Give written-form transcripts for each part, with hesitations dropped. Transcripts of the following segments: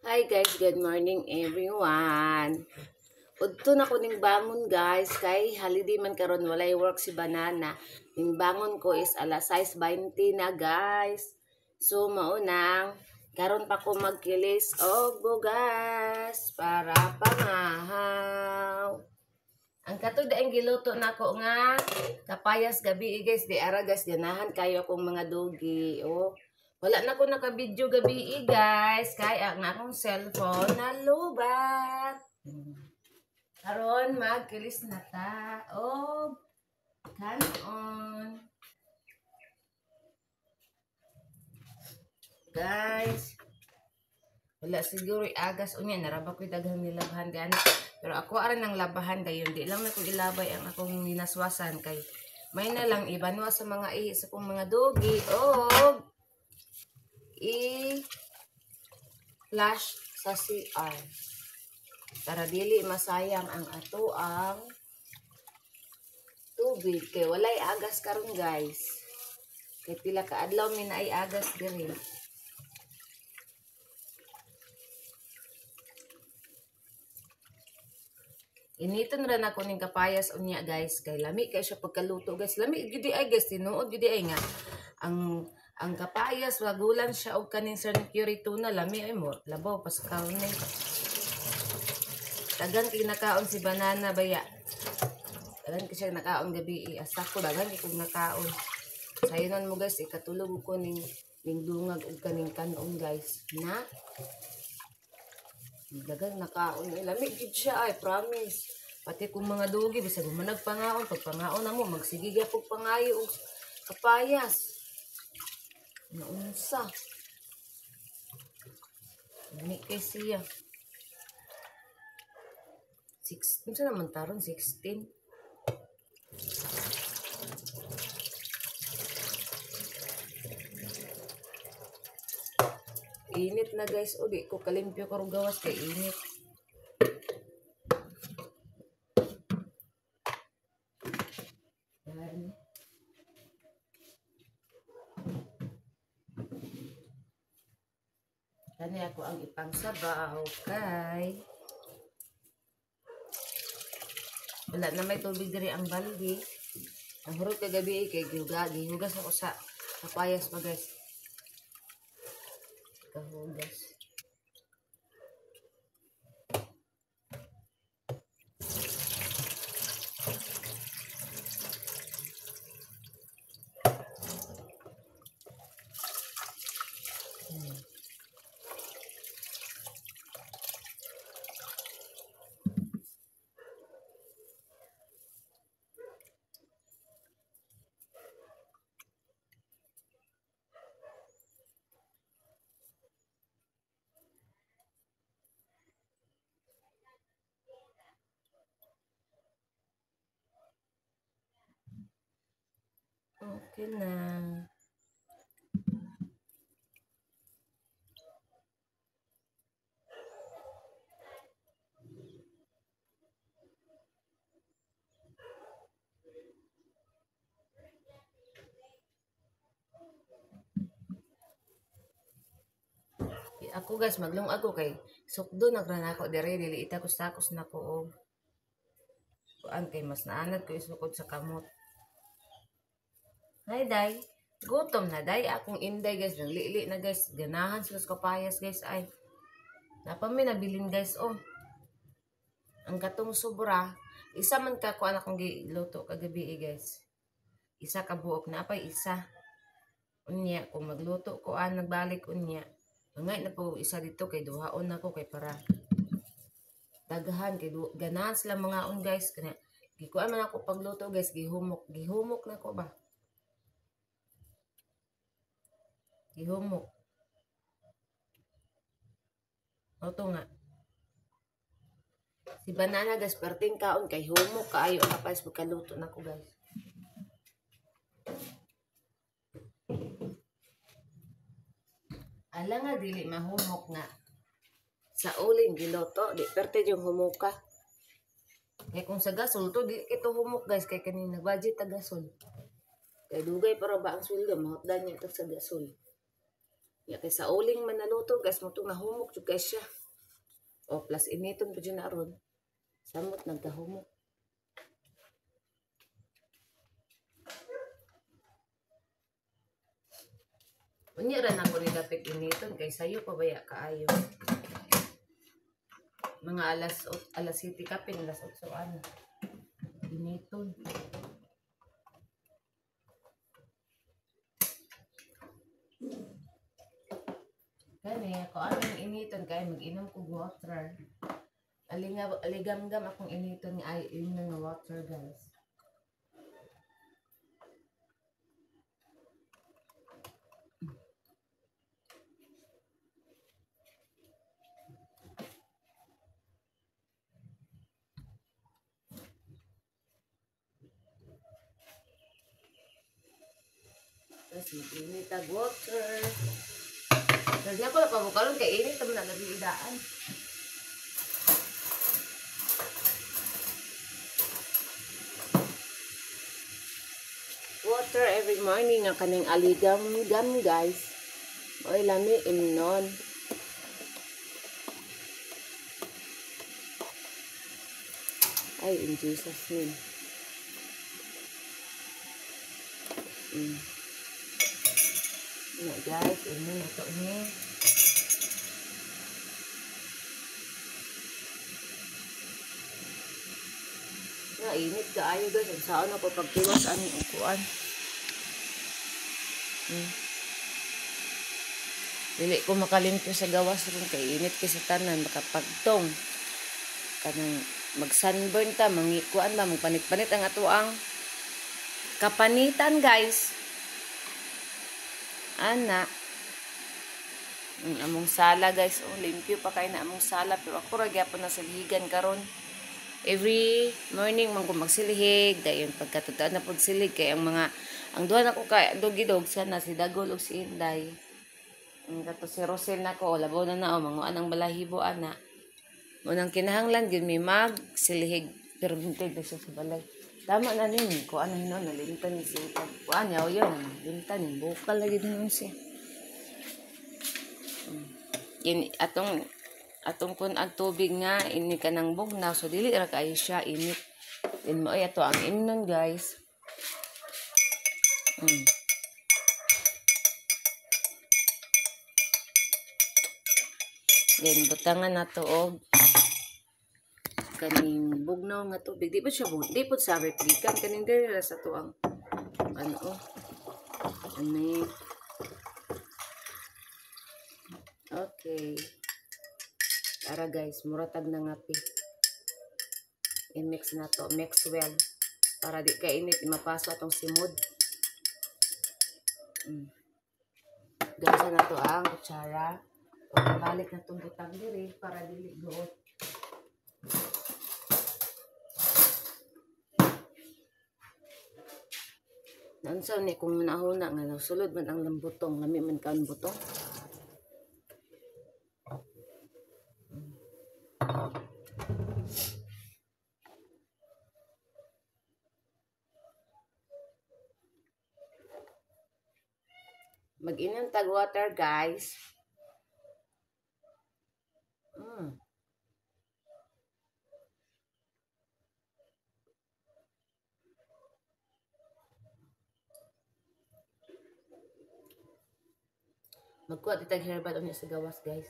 Hi guys, good morning everyone. Udto na ko ning bangon guys, kay holiday man karon, walay work si Banana. Ning bangon ko is alas 6:20 na guys. So maunang karon pa ko magkilis og bugas para pangahaw. Ang katong daing giluto nako nga kapayas gabi guys, di ara guys, ganahan kayo akong mga dugi. Oh. Wala na ko naka-video gabi guys, kay ang akong cellphone nalubat. Karon magkilis na ta og kanon. Guys, wala siguro agas unya naraba ko'y daghang nilabhan gani. Pero ako aran ang labahan dayon, di lang na ko ilabay ang akong ninaswasan kay may na lang ibanwa sa mga ihi sa akong mga dugi og i-flash sa CR para dili masayang ang ato ang tubig kay walay agas karon guys, kay pila ka adlaw mi naay agas diri. Initon ra nako ning kapayas unya guys, kay lami kay siya pagkaluto guys. Lami gid ay guys, tinuod gid ay nga ang kapayas wagulan siya og kaning Curry tuna, lami ay mo labaw pa sa karne. Dagan kay nakaon si Banana baya. Dagan kay siya nakaon gabi, asa ko dagan kay kog nakaon. Sayonon mo guys, ikatulog ko ning dungag og kaning kanon guys na. Dagan nakaon, lami gid siya ay, promise. Pati kung mga dugi bisag manag pangaon, pag pangaon na mo magsige gyapon pangayo og kapayas. Naunsa. Lami kay siya. 6, unsa naman taron 16. Init na guys, o di ko kalimpyo karong gawas kay init. Yan. Kani ako ang ipangsabaw kay wala na may tubig diri ang balde. Ang hurot kagabi kay gihugas ako sa kapayas pa guys. Kahugas. Okay na. Ako guys, maglung ako kay sukdo nagran ako diri, dili ita ko sakos nako og kuan kay mas naanad ko isukod sa kamot. Hi day, gutom na day akong inday guys, naglili na guys, ganahan sila sa kapayas guys ay. Napami nabilin guys oh. Ang katong sobra, isa man ka kuan akong giluto kagabi guys. Isa ka buok na apay isa. Unya kung magluto ko an nagbalik unya. Mangay na po isa dito kay duhaon nako kay para daghan kay ganahan sila mga on guys kanya gikuan man ako pagluto guys, gihumok, gihumok nako ba. Gihumok. Oto nga. Si Banana guys, perting kaon kay humok kaayo ang kapayas pagkaluto nako guys. Ala nga dili mahumok nga. Sa uling giluto, di perte yung humuka. Kay kung sa gasol to di kito humok guys kay kaning nagbudget ta gasol. Kay dugay para ba ang sweldo mahutdan niya to sa gasol. Ya kay sa uling man naluto guys, mo tong nahumok jud kay siya. O plus initon pa jud na ron. Samot nagkahumok. Unya ra na ko ni dapit initon kay sayo pa baya kaayo. Mga alas 7 kapin, alas 8 ano. Initon. Kani ako anong initon kay mag-inom kog water. Aligam-gam akong initon nga ay inom nga water guys. Tapos mag-init ag water. Tapos na ko na pabukalon kay init naman na nabibidaan. Water every morning ang kaning aligam-gam guys. Oy lami imnon. Ay, in Jesus name. Na guys, ini na to ni. Na init kaayo guys, ang saon ako pagtiwas ani upuan. Dili ko makalimpyo sa gawas ron kay init kay sa tanan makapagtong. Kanang mag sunburn ta, mangikuan ba, magpanit-panit ang ato ang kapanitan guys. Ana, among sala guys, oh, limpyo pa kay na among sala pero ako ra gyapon na silhigan karon. Every morning man ko magsilhig, dayon pagkatutaan na pud silhig kay ang mga ang duha nako kay doggy dog sana si Dagol ug si Inday. Ang kato si Rosel nako, labaw na na oh, manguan ang balahibo ana. Mo nang kinahanglan gyud mi magsilhig pero bintay na siya sa balay. Tama na nin, ko ano hinon, nalimtan ni siya. Kuan, yaw yun, nalimtan, yung bukal lagi din siya. In, atong kun ang tubig nga, ini ka ng bugnaw, so dili ra kaayo siya, init. In mo, ay, ato ang imnon, guys. Then, butangan na to og kaning bugnaw nga tubig. Di po siya di po sa replikan kaning diri ra sa tuang ano oh. Ani. Okay. Tara guys, muratag na ngapi. I-mix na to, mix well para di kay init mapaso atong simod. Gasa na to ang kutsara. O balik na tong butang diri para dili guot. Naunsa ni kung nahuna nga nasulod man ang lambutong, lami man kaon butong. Mag-inom tag water guys. Magkuha ditag herbal unya sa gawas guys.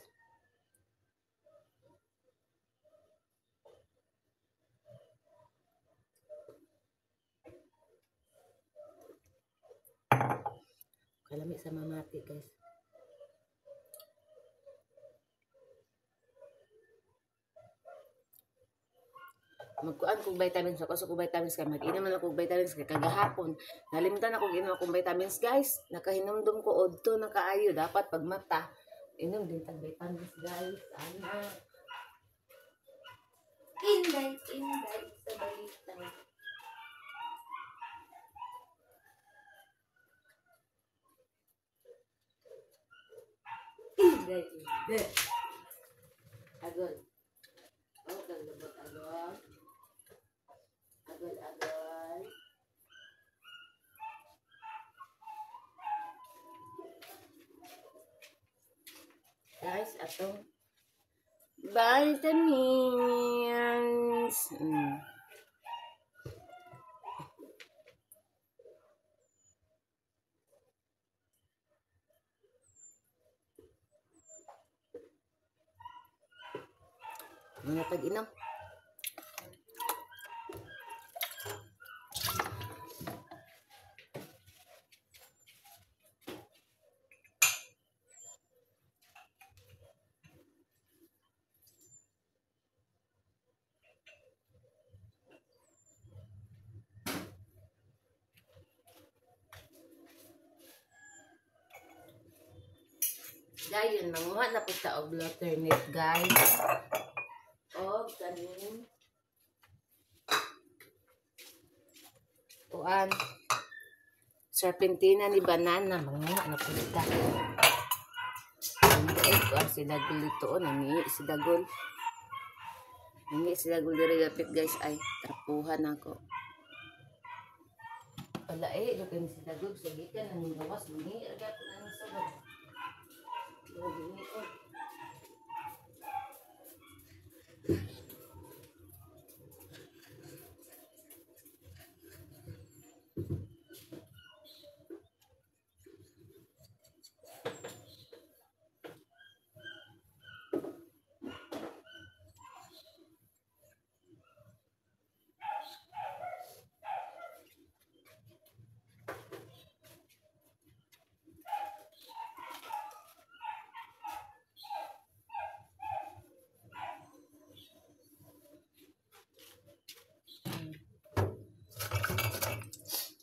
Kalami sa mamati guys. Magkuan kog vitamins ako, so kog vitamins kay mag-inom man ako og vitamins kay kagahapon. Nalimtan ako inom akong vitamins guys. Nakahinumdum ko odto na kaayo dapat pag mata inom din tag vitamins guys. Ana. Inday inday sa balitay. Inday inday. Agol. Oh, kalabot agol. Agol, agol. Atong vitamins. Mga tag-inom. Dayon, manguha na po ta og alternate, guys. Og kaning kuan serpentina ni banana, manguha na po ta. Kuan si Dagol dito, oh, nangi si Dagol. Nangi si Dagol diri dapit, guys, ay trapuhan ako. Wala eh, jokin si Dagol sa gikan nang gawas mangi ra gyapon ang sabag.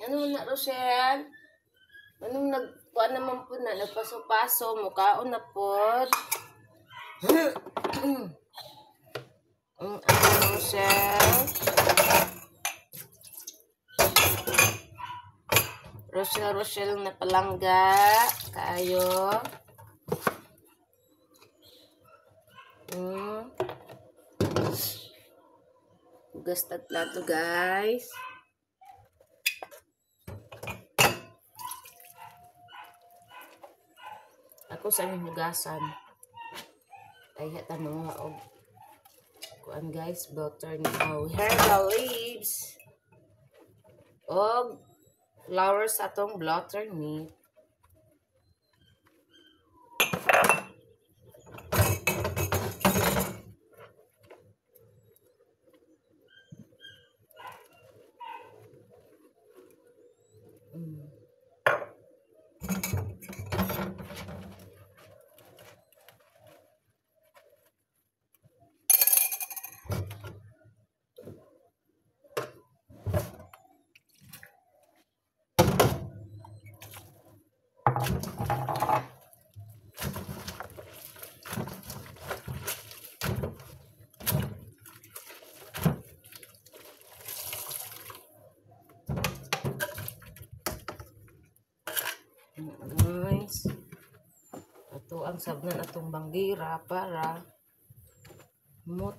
Ano na, Rochelle? Anong nagkuan naman po na? Nagpaso-paso, mukhaon na po. Ano, Rochelle? Rochelle, Rochelle na palangga. Kaayo. Hugas tag plato, guys. Ako sa aming hugasan. Ay hata mga og kuan, guys, butter ni herbal leaves og flowers atong butter meat. Guys, ato ang sabnan atong banggira para mut.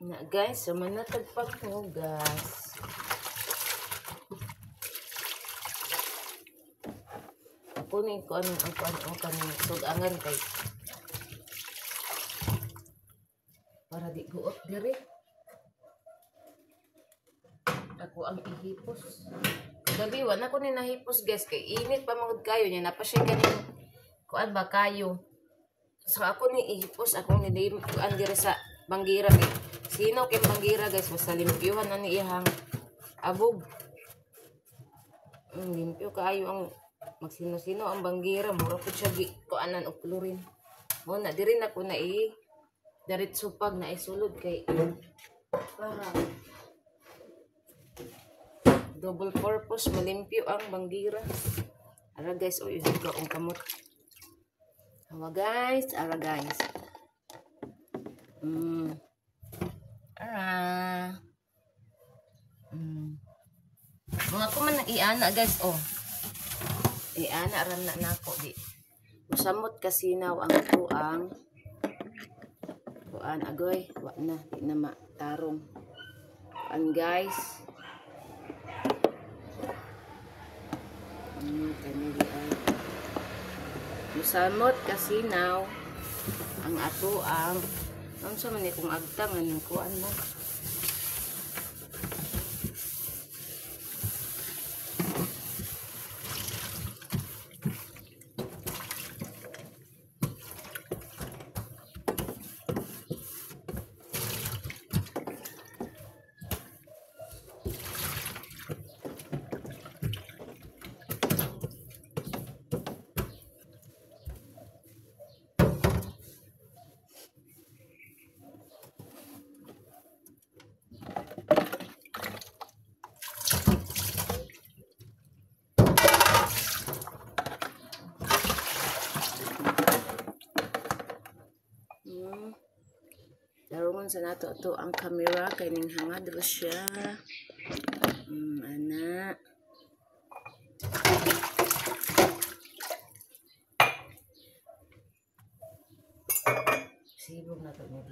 Na guys, sama na tagpaghugas. Kunin ko anong ang kuan ang kaning sugangan kay para di guot diri. Ako ang ihipos. Gabi wala ko ni nahipos guys kay init pa magud kayo nya napa siya kaning kuan ba kayo. So ako ni ihipos akong ni kuan diri sa banggira kay sino kay banggira guys, basta limpyuhan na ni iyang abog. Limpyo kaayo ang magsino-sino ang banggira, mura pud siya gi kuanan og chlorine. Mo na diri na ko na i diretso pag na isulod kay para double purpose, malimpyo ang banggira. Ara guys, oy ko ang kamot. Awa guys, ara guys. Ara. Mga ko man nang iana guys, oh. Iana ran na nako di. Musamot kasinaw ang tuang kuan agoy, wa na di na matarong. Kuan guys. Kanili ay. Musamot kasinaw ang ato ang unsa man ni kung agtang aning kuan man. Darungon sa nato to ang camera kay ning hangad ra siya. Ana. Sibog na to ni.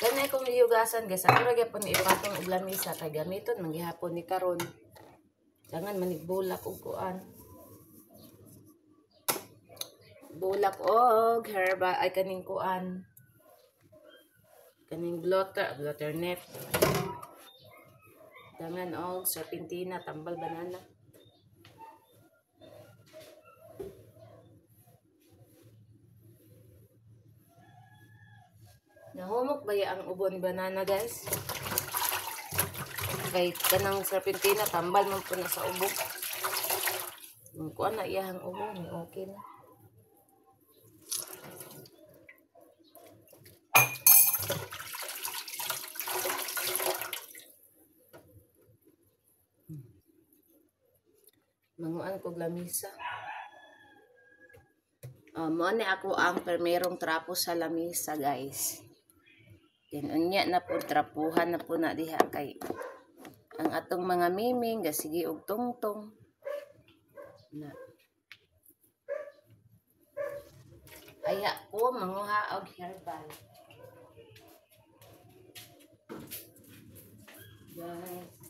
Kanay kong niyugasan guys, ako ra gyapon ipatong og lamisa kay gamiton man gihapon ni karon. Dangan manigbulak og kuan. Bulak og herba ay kaning kuan. Kaning blotter net. Dangan og serpentina tambal banana. Nahumok ba ya ang ubo ni banana guys? Kay kanang serpentina tambal man po na sa ubo. Kuan na iyang ubo ni okay na. Manguan kog lamisa. Mo ni ako ang permerong trapo sa lamisa guys. Yan, unya na po, trapuhan na po na diha kay ang atong mga miming, gasigi og tungtong. Na. Aya ko, manguha og herbal. Guys.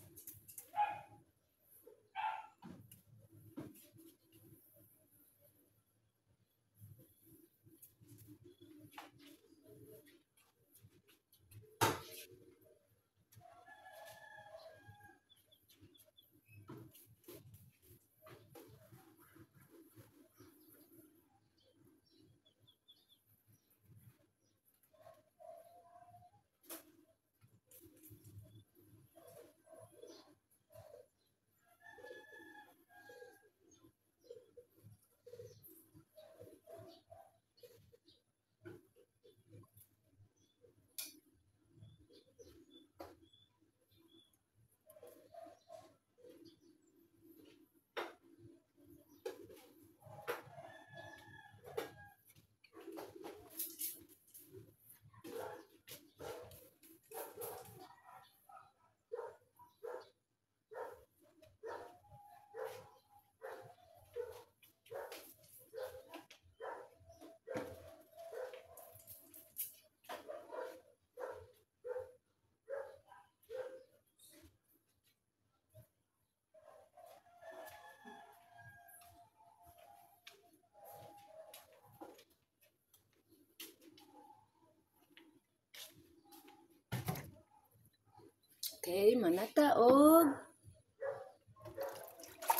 Okay, manataog.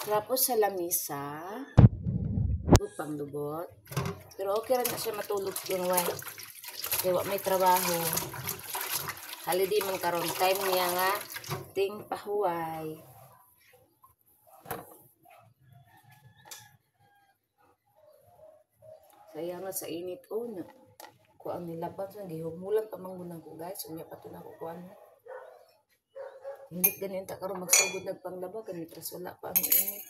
Trapo sa lamisa. Ug panglubot. Pero okay ra na siya matulog yung way. Kay wa may trabaho. Holiday man karon, time niya nga ting pahuway. Sayang nga sa init oh na. Ko ang nilaban sa gihumulan pa man ko guys, unya pa to na ko kuan. Hindi ganin ta karon magsugod nagpanglaba kani tras wala pa ang init.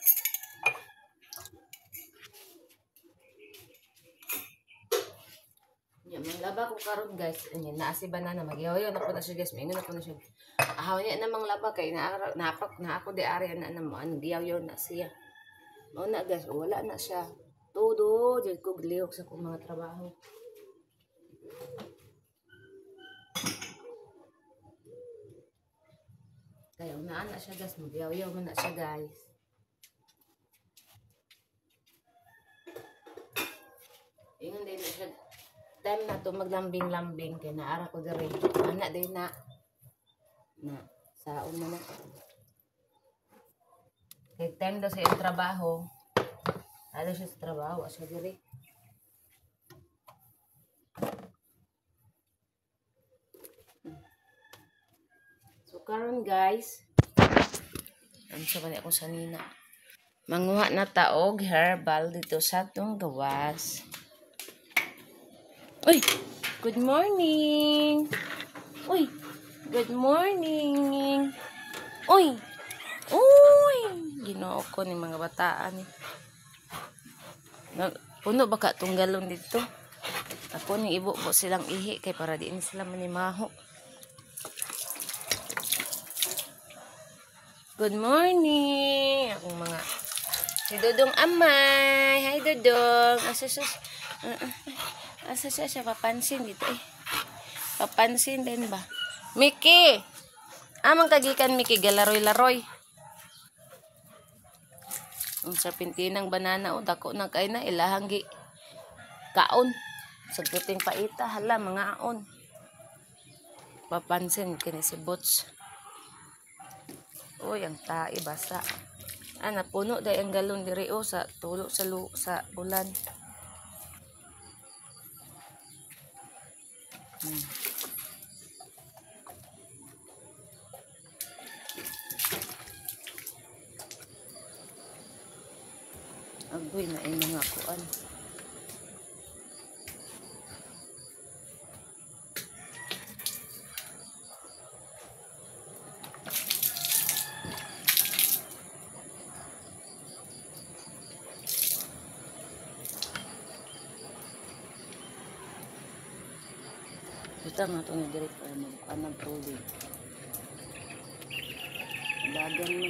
Nya manglaba ko karon guys, nya naa si banana magyaw-yaw na po na siya guys, maingon na po na siya. Ahaw niya na manglaba kay naa napak na ako di ari na mo ano giyaw-yaw na siya. Mao na guys, wala na siya. Todo jud ko glihok sa akong mga trabaho. Kaya unaan na siya guys, magyaw-yaw man na siya guys. Ingon din na siya. Time na to maglambing-lambing kay naara ko diri. Ana din na. Na saon na na. Kay time daw sa iyong trabaho. Ano siya sa trabaho, siya diri. So karon guys, ano sa ba ni akong sanina? Manguha na taog herbal dito sa atong gawas. Uy, good morning. Uy, good morning. Uy, uy, Ginoo ko ni mga bataan ni. Puno ba ka tong galon dito? Ako ni ibo po silang ihi kay para di ni sila manimaho. Good morning. Akong mga si Dodong Amay. Hi Dodong. Asa siya? Asa siya siya papansin dito eh. Papansin din ba? Mickey. Amang kagikan Mickey galaroy-laroy. Ang serpentinang banana o dako na kay na ilahang gi kaon. Sagkuting paita hala mga aon. Papansin kini si Boots. Uy, ang tae basa. Ah, napuno day ang galon diri o sa tulo sa lu, sa ulan. Agoy na ay mga kuan. Basta nga ito na direct para magkuan ng tubig. Dagan mo.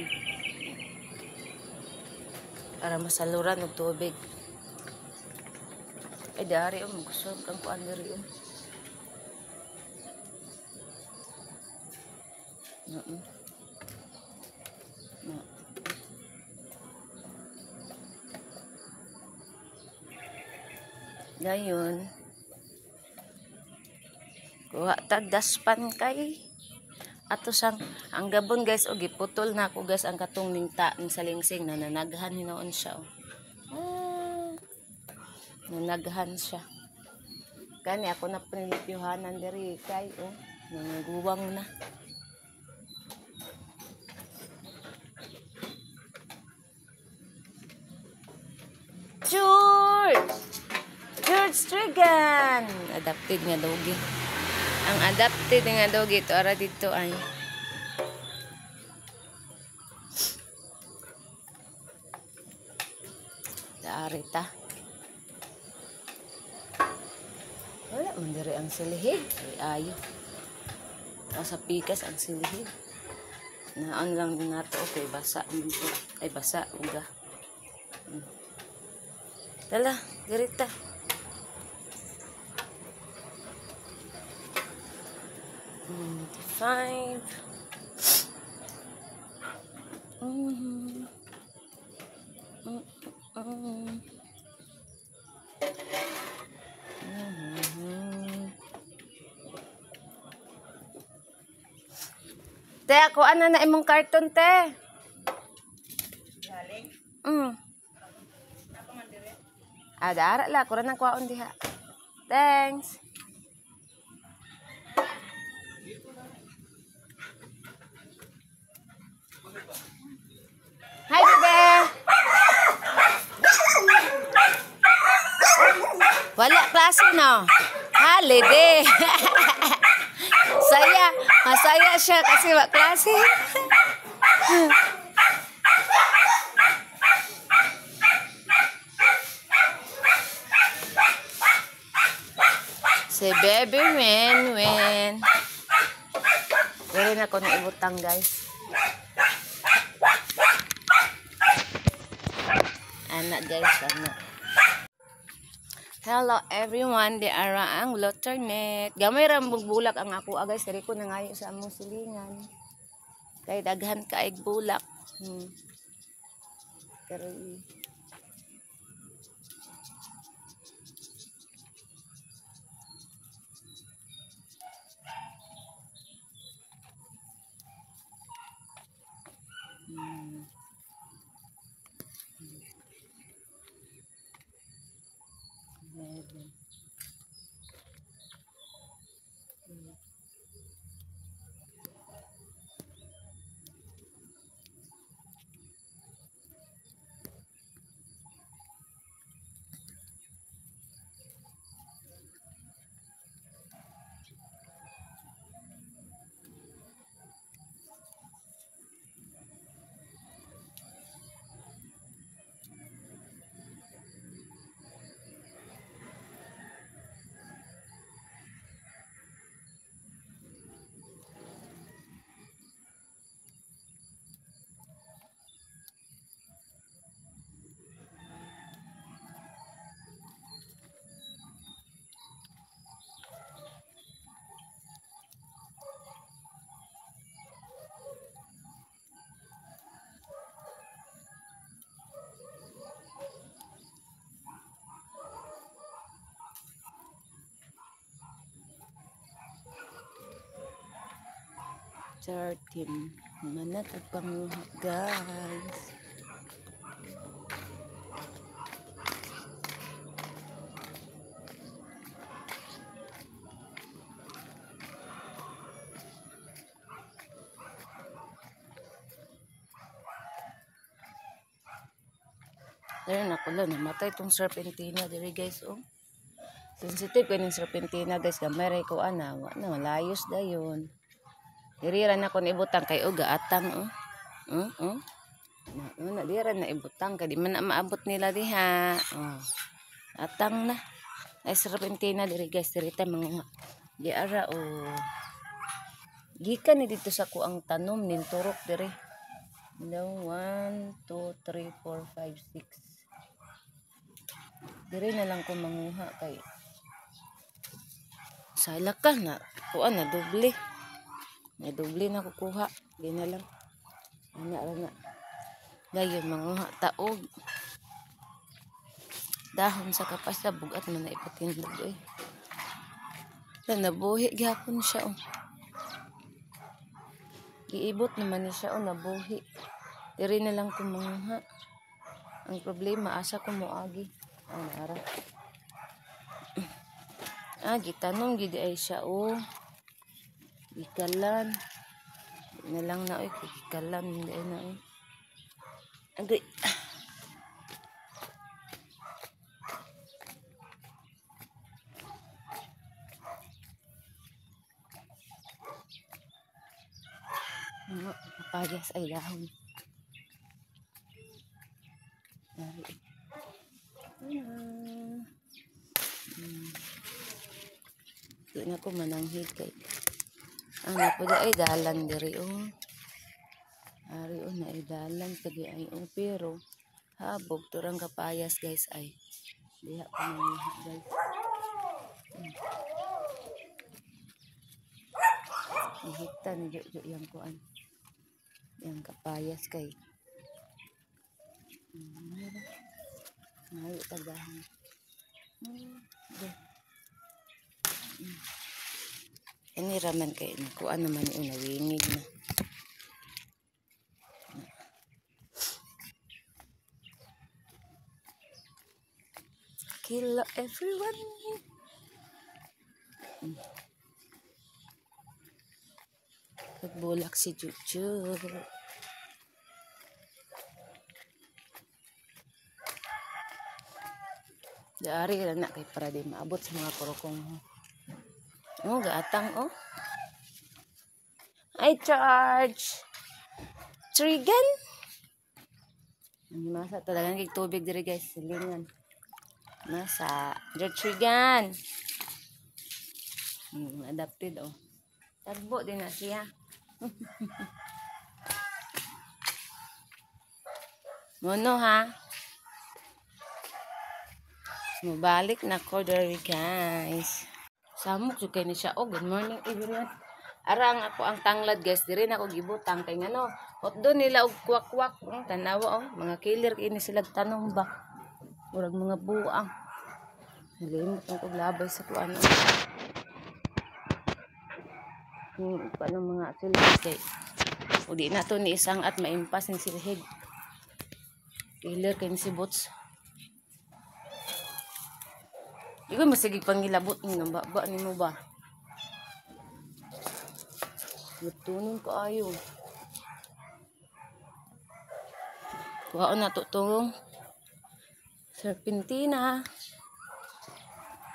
Para masaluran og tubig. Ay, dari oh, magusog ang kuan diri oh. Na. Na. Dayon. Kuha tag daspan kay ato sang ang gabon guys og giputol na ako guys ang katong ningta ning salingsing na nanaghan hinuon siya oh. Ah, nanaghan siya. Kani ako na panilyuhanan diri kay oh nanguwang na. George! George Trigan! Adapted nga doggy. Ang adapted nga doggy to ara dito ay. Dari ta. Wala man diri ang silihig. Ay ayo. Sa pikas ang silihig. Naon lang din nato okay basa ay basa uga. Tala, diri ta. 5. Te, ako ana na imong karton, te. Galing. Ah, dara la, kuran ang kwaon diha. Thanks. Hi, bebe. Wala klase, no? Holiday. Saya, masaya siya kasi wala klase. Si Baby Winwin. Dali na ko na ibutang, guys. Anak, guys, anak. Hello everyone, di ara ang Lotternet. Gamay ra bulak ang ako, guys, diri ko nangayo sa among silingan. Kay daghan kaig bulak. Pero 13. Manatag panguha, guys. Dali na ko lang, namatay itong serpentina diri, guys, oh. Sensitive kaning serpentina, guys, gamay ra ko ana, wa na malayos dayon. Diri ra na kon ibutang kay uga atang, oh. Oh. Na, diri ra na ibutang kay di man na maabot nila diha. Oh. Atang na. Ay serpentina diri, guys, diri ta mga di ara, oh. Gikan ni dito sa kuang tanom nin turok diri. No, 1 2 3 4 5 6. Diri na lang ko manguha kay sala ka na kuan na doble. Na doble na kukuha. Di na lang. Ana ra na. Dayon manguha taog. Dahon sa kapasa bugat man na ipatindog oy. Na nabuhi gyapon siya, oh. Giibot naman ni siya, oh, nabuhi. Diri na lang ko manguha. Ang problema asa ko moagi. Ah, naara. Ah, gitanong gid ay siya, oh. Gikalan. Di na lang na, oy, gikalan hindi na, oy. Agay. Kapayas ay dahon. Dari. Di na ko mananghid kay ana po di ay dalan diri, oh. Ari, oh, na ay dalan kadi ay, oh, pero habog turang kapayas, guys, ay diha ko manguha, guys. Ihita ni jo yang kuan. Yang kapayas kay ngayo tagahan. Ini raman kay nakuan naman ni nawingig na. Hello everyone. Nagbulak si Juju. Dari ra na kay para di maabot sa mga kurukong. Oh, gaatang oh. I charge. Trigan. Masa talaga kay tubig diri guys, silingan. Masa, Trigan. Adapted oh. Tagbo din na siya. Mono ha. Mubalik na ko diri guys. Samok jud kay ni siya. Oh, good morning everyone. Ara ang ako ang tanglad guys, diri na ako gibutang kay ngano. Hotdo nila og kwak-kwak. Tanawa oh, mga killer kini sila tanom ba. Murag mga buang. Nalimot ang kog labay sa kuan. Paano mga silhig kay o di na to ni isang at maimpas ni silhig. Killer kay ni si Boots. Di ko masigig pangilabot ni nang ba ni mo ba. Mutunon ko ayo. Kuhaon na to tong serpentina.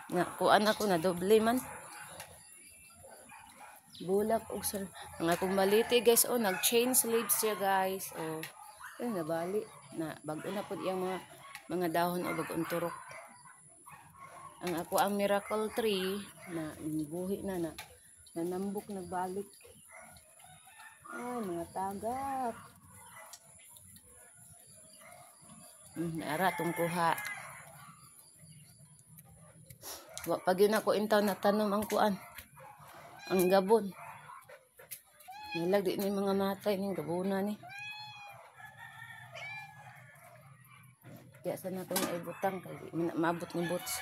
Na kuan ako na doble man. Bulak og sir. Ang akong baliti guys, oh nag chain sleeves siya guys. Oh, ay nabali na bag-o na pud iyang mga dahon o bag-ong turok. Ang ako ang miracle tree na nibuhi na na nanambok nagbalik. Ay mga tagak. Ara tong kuha. Wa pa gyud nako intaw na tanom ang kuan. Ang gabon. Nilag di ni mga matay ning gabona ni. Kaya sa nato na ibutang kay di man maabot ni Boots.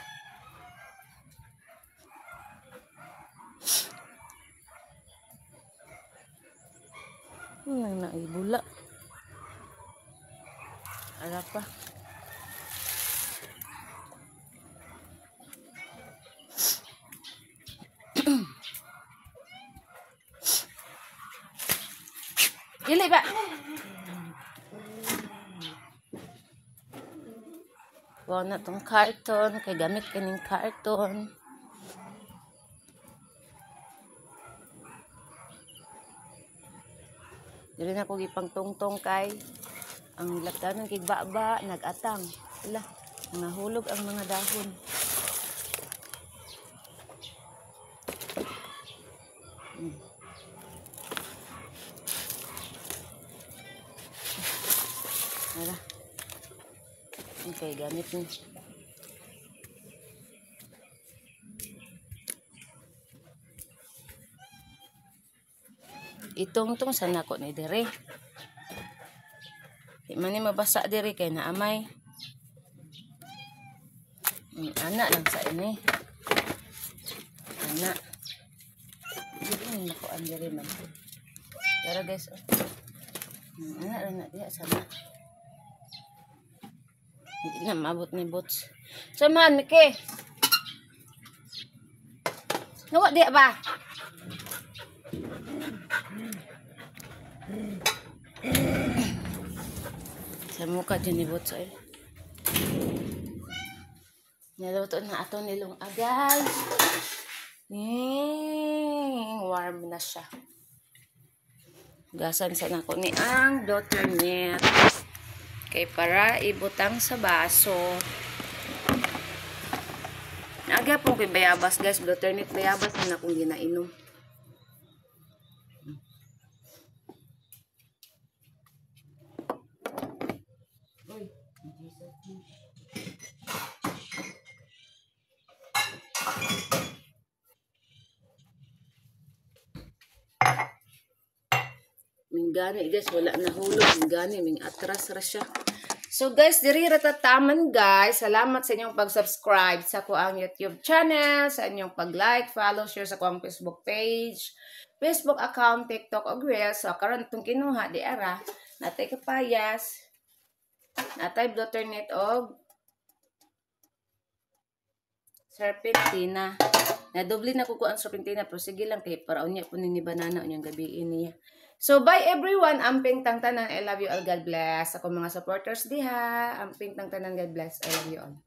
Nang naibula. Ara pa. Dili ba? Wa na tong carton kay gamit kining carton. Dili na ko gipangtungtong kay ang laktanon kay baba nagatang. Hala, nangahulog ang mga dahon. Ara. Okay, gamit ni. Itong-tong sa nako ni dire. Di man ni mabasa dire kay naamay. Ana lang sa ini. Ana. Dili ni nakuan dire man. Pero guys, oh. Ana lang na diha sama. Hindi na maabot ni Boots. Samahan, Miki. Nawa diha ba? Sa mukha dyan ni Boots ay. Niluto na ato nilong agay. Warm na siya. Gasan sa nako ni ang daughter niya. Kay para ibutang sa baso. Naagya po kay bayabas guys. Alternate bayabas na akong ginainom. Uy, Jesus. Minggani guys, wala na hulog. Minggani, ming atras ra siya. So guys, diri ra tataman guys. Salamat sa inyong pag-subscribe sa kuang YouTube channel, sa inyong pag-like, follow, share sa kuang Facebook page, Facebook account, TikTok ug Reels. So karon itong kinuha di ara, natay kapayas, natay butternut og Serpentina. Nadoble na ko ang serpentina, pero sige lang kay para unya po ni Banana unyang gabi niya. So bye everyone, amping tang tanan. I love you all. God bless. Ako mga supporters diha. Amping tang tanan. God bless. I love you all.